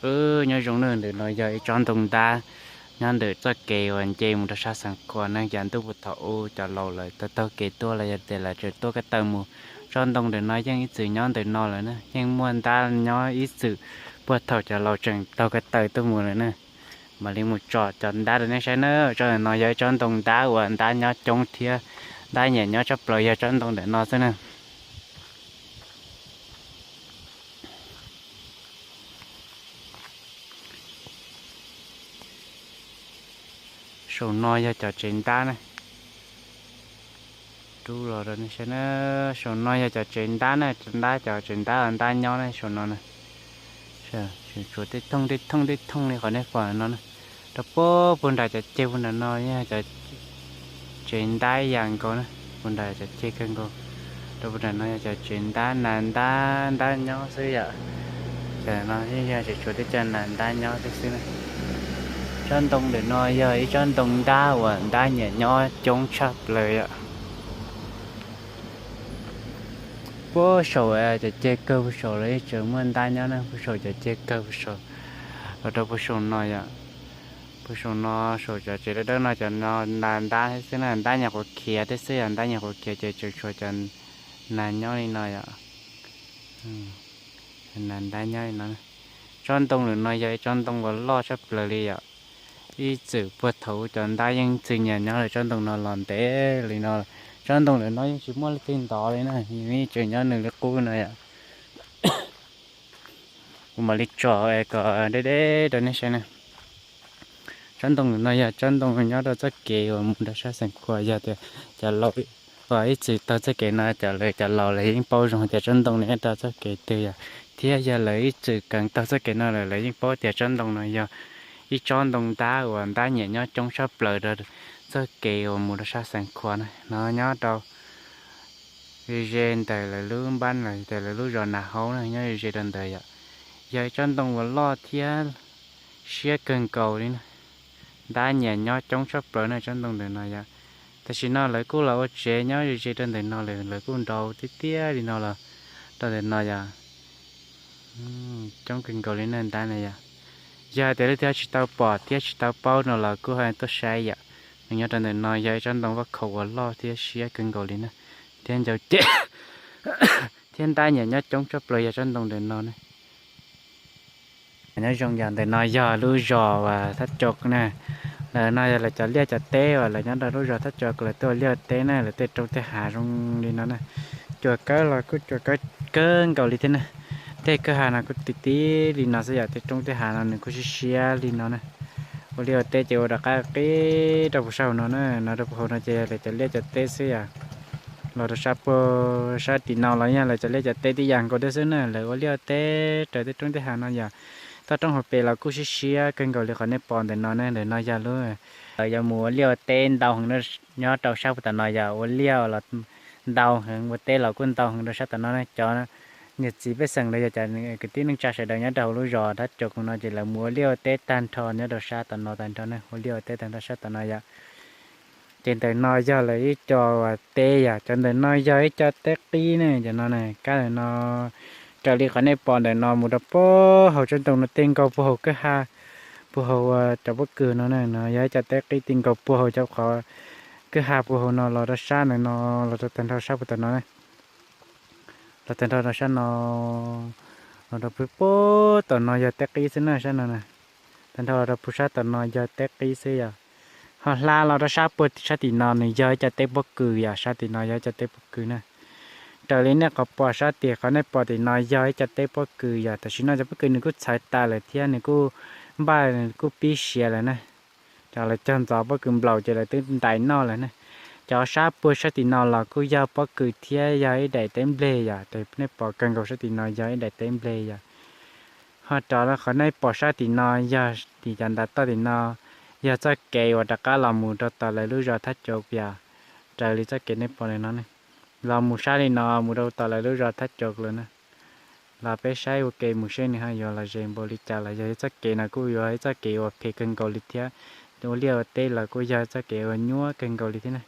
Nyob zoo nawb, ntawm no yog ib tsob ntoo ntab nyob ntawm txoj kev uas nce mus rau sab Xeev Khuam ne. Yav ntuj puag thaum ub cov laus lawv taug taug kev tuaj los yog tias lawv tseem tuaj ko taw mus tsob ntoo ntawm no yeej ib txwm nyob ntawm no lawm na, yeej muaj ntab nyob ib txwm puag thaum cov laus tseem taug ko taw tuaj mus lawm na. Mam li mus tsom cov ntab rau nej saib na. Tsob ntawm no yog ib tsob ntoo ntab uas ntab nyob coob thiab ntab nyiam nyob tshaj plaws yog tsob ntoo ntawm no xwb na. Saum no yog cov tsev ntab na. Rub los rau nej saib na, saum no yog cov tsev ntab na, cov ntab, cov tsev ntab, ntab nyob na saum no na. Tsuas tej thooj tej thooj tej thooj li qhov nej pom no na. Rau puag puag nram cov ceg puag nram no yog cov tsev ntab ib yam nkaus na, puag nram cov ceg kawg nkaus. Rau puag nram no yog cov tsev ntab, nas ntab, ntab nyob xwb yom. Cov no yeej yog tseem tshuav tej cov nas ntab nyob thiab xwb na. Tsob ntoo ntawm no yog ib tsob ntoo ntab uas ntab nyiam nyob coob tshaj plaws yom. Puag saum cov ceg kawg puag saum los yeej tseem muaj ntab nyob na, puag saum cov ceg kawg puag saum los rau puag saum no yom. Puag saum no, saum cov tsev dawb dawb no cov no nas ntab thiab xwb na, ntab nyiam quav khiav thiab xwb yom, ntab nyiam quav khiav ces tseem tshuav cov nas nyob li no yom. Nas ntab nyob li no. Tsob ntoo ntawm no yog ib tsob ntoo uas loj tshaj plaws li yom. Ib txwm puag thaum cov ntab yeej txwm nyiam nyob lawm tsob ntoo no los ntev li no. Tsob ntoo ntawm no yeej tsis muaj leej twg ntov li na, nws yeej tseem nyob nws li qub no yom. Kuv mam li tsom es kom deb deb rau nej saib na. Tsob ntoo ntawm no yog tsob ntoo nyob rau txoj kev uas mus rau sab Xeev Khuam, yog tias cov laus uas ib txwm taug txoj kev no, cov lawv cov laus lawv yeej paub zoo tias tsob ntoo no nyob rau txoj kev twg yom, thiab yog lawv ib txwm kheev taug txoj kev no lawm lawv yeej paub tias tsob ntoo no yog ib tsob ntoo ntab uas ntab nyiam nyob coob tshaj plaws rau txoj kev uas mus rau sab Xeev Khuam na. No nyob rau ze ze ntawm lawv lub npab los ntawm lawv lub zos Nas Haub na, nyob ze ze rau ntawd yom. Yog ib tsob ntoo uas loj thiab siab kawg nkaus li na. Ntab nyiam nyob coob tshaj plaws na tsob ntoo ntawm no yom. Tam sim no lawv kuj los ua tsev nyob ze ze rau ntawm no lawm, lawv kuj nrau tiag tiag li no los rau ntawm no yom. Coob kawg nkaus li na ntab na yom. Yog hais tias leej twg tsis tau pom thiab tsis tau paub no los kuj ho tuaj saib yom. Nws nyob rau ntawm no yog ib tsob ntoo vaj khaum uas loj thiab siab kawg nkaus li na, thiab ncau ceg thiab ntab nyiam nyob coob tshaj plaws yog tsob ntoo ntawm no na. Nyob zoo yom, ntawm no yog lub zos uas Thab Cau na. Ntawm no yog lawv cov liaj cov teb uas lawv nyob rau lub zos Thab Cau lawv tuaj ua liaj ua teb na, lawv tej roob tej hav zoo li no na. Cua kawg los kuj cua kawg kawg nkaus li thiab na. Tej kwj ha no kuj ti ti li no xwb yom, tej roob tej hav no nws kuj siab siab li no na. Ua liaj ua teb ces ua rov qab qib rau puag saum no na, no rau puag hauv no ces yog lawv cov liaj cov teb xwb yom. Los rau sab puag sab tim no los yog lawv cov liaj cov teb tib yam nkaus thiab xwb na, lawv ua liaj ua teb raws tej roob tej hav no yom. Toj roob hauv pes los kuj siab siab kawg nkaus li qhov nej pom ntawm no ne, ntawm no yog lub lawv yuav mus ua liaj ua teb ntau heev nyob rau sab puag tom no yom, ua liaj los ntau heev, ua teb los kuj ntau heev rau sab tom no ne. Cov niam txiv pej xeem los yog cov kwv tij neej tsa sawv daws nyob rau hauv lub zos Thab Cau no ces lawv mus ua liaj ua teb tag nrho nyob rau sab tom no tag nrho ne, ua liaj ua teb tag nrho sab tom no yom. Ces ntawm no yog lawv ib co uas teb yom, cov ntawm no yog ib co teb qib ne, cov no ne, kab ntawm no raws li qhov nej pom ntawm no mus rau puag hauv tsob ntoo no ti nkaus puag hauv kwj ha, puag hauv cov pob kws no ne, no yog ib co teb qib ti nkaus puag hauv cov qhov kwj ha puag hauv no los rau sab ntawm no, los rau tag nrho sab puag tom no ne, los tag nrho rau sab no, los rau puag tom no yog teb qib xwb na, sab no na. Tag nrho los rau puag sab tom no yog teb qib xwb yom. Ho hla los rau sab puag sab tim no nws yog ib co teb pob kws yom, sab tim no yog ib co teb pob kws na. Raws li nej qhov pom sab tim qhov nej pom tim no yog ib co teb pob kws yom, tam sim no cov pob kws nws kuj txhawv tas lawm thiab nws kuj npaj kuj pib siav lawm na. Cov lawv cog ntxov pob kws nplaum ces lawv twb ntais noj lawm na. Cov sab puag sab tim no los kuj yog pob kws thiab yog ib daim teb nplej yom, nej pom kawg nkaus sab tim no yog ib daim teb nplej yom. Ho rov qhov nej pom sab tim no yog tim cov ntav toj tim no, yog txoj kev uas rov qab los mus rau tom lawv lub zos Thab Cau yom. Raws li txoj kev nej pom ntawm no ne, los mus sab li no mus rau tom lawv lub zos Thab Cau lawm na. Los peb saib ua ke mus seb nws ho yuav los ze npaum li cas, los yog ib txoj kev no kuj yuav ib txoj kev uas phem kawg nkaus li thiab. Ua liaj ua teb los kuj yog ib txoj kev uas nyuaj kawg nkaus li thiab na.